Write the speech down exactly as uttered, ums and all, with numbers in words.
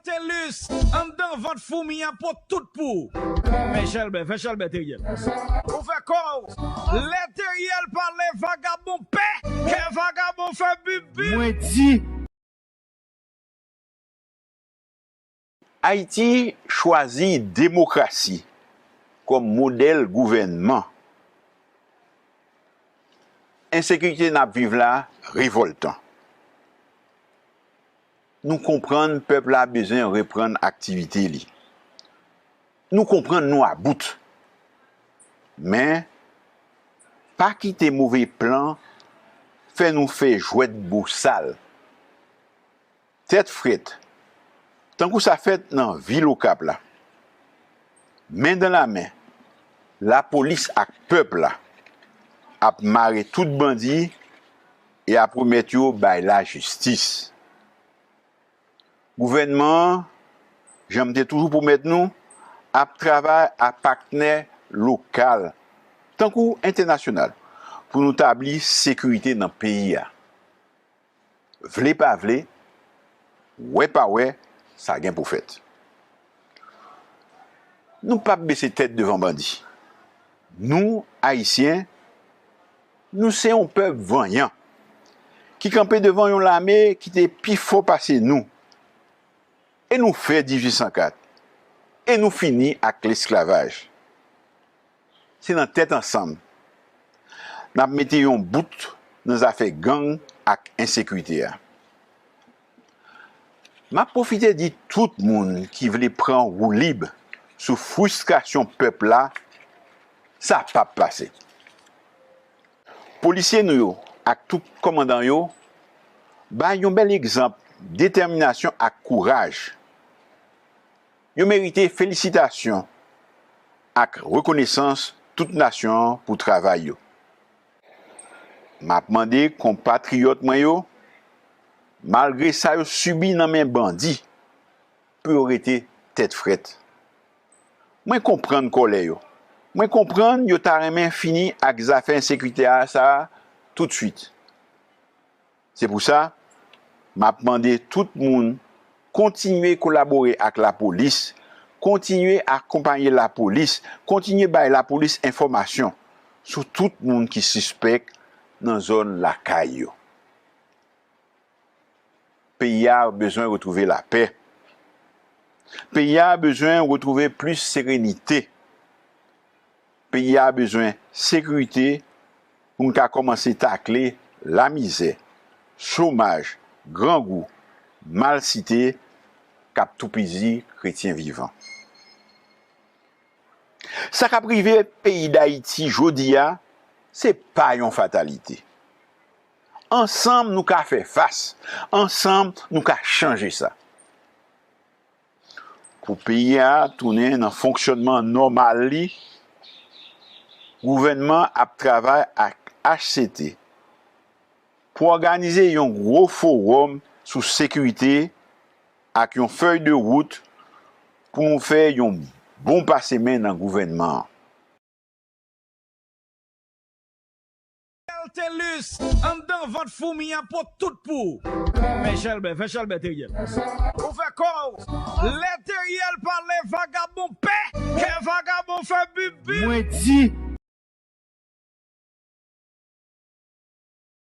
Telus, anndan vant foumi an pot tout pou ou. Fè Chèlbè, fè Chèlbè, Teriel. Ou fè kò w. Lè Teriel pale, vagabon pè. Kè vagabon fè bip bip. Mwen di. Ayiti chwazi demokrasi kòm modèl gouvènman. Ensekirite n ap viv la revòltan. Nou konprann pèp la bezwen reprann aktivite li. Nou konprann nou about. Men, pa kite move plan fè nou fè jwèt bosal. Tèt frèt, tankou sa fèt nan vil Okap la. Men dan la men, lapolis ak pèp la ap mare tout bandi e ap remèt yo bay lajistis. Gouvènman an, jan m te toujou pwomèt nou, ap travay ak patnè lokal, tankou entènasyonal, pou nou tabli sekirite nan peyi a. Vle pa vle, wè pa wè, sa gen pou fèt. Nou p ap bese tèt devan bandi. Nou, Ayisyen, nou se yon pèp vanyan ki kanpe devan yon lame ki te pi fò pase nou. E nou fè dizuit san kat. E nou fini ak lesklavaj. Se nan tèt ansanm n ap mete yon bout nan zafè gang ak ensekirite a. M ap pwofite di tout moun ki vle pran woulib sou fristrasyon pèp la, sa p ap pase. Polisye nou yo ak tout kòmandan yo bay yon bèl egzanp detèminasyon ak kouraj. Yo merite felisitasyon ak rekonesans tout nasyon an pou travay yo. M ap mande konpatriyòt mwen yo, malgre sa yo sibi nan men bandi, pou yo rete tèt frèt. Mwen konprann kòlè yo. Mwen konprann yo ta renmen fini ak zafè ensekirite a sa a toutswit. Se pou sa, m ap mande tout moun kontinye kolabore ak lapolis, kontinye akonpaye lapolis, kontinye bay lapolis enfòmasyon sou tout moun ki sispèk nan zòn lakay yo. Peyi a bezwen retwouve lapè. Peyi a bezwen retwouve plis serenite. Peyi a bezwen sekirite pou n ka kòmanse takle lamizè, chomaj, grangou, malsite k ap toupizi kretyen vivan. Sa k ap rive peyi Dayiti jodi a, se pa yon fatalite. Ansanm, nou ka fè fas. Ansanm, nou ka chanje sa. Pou peyi a tounen nan fonksyònman nòmal li, gouvènman ap travay ak H C T pou òganize yon gwo fowòm sou sekirite ak yon fèy de wout pou nou fè yon bon pase men nan gouvènman an. Telus, anndan vant foumi an pot tout pou ou. Fè Chèlbè, fè Chèlbè, Teriel. Ou fè kò w. Lè Teriel pale, vagabon pè. Kè vagabon fè bip bip. Mwen di.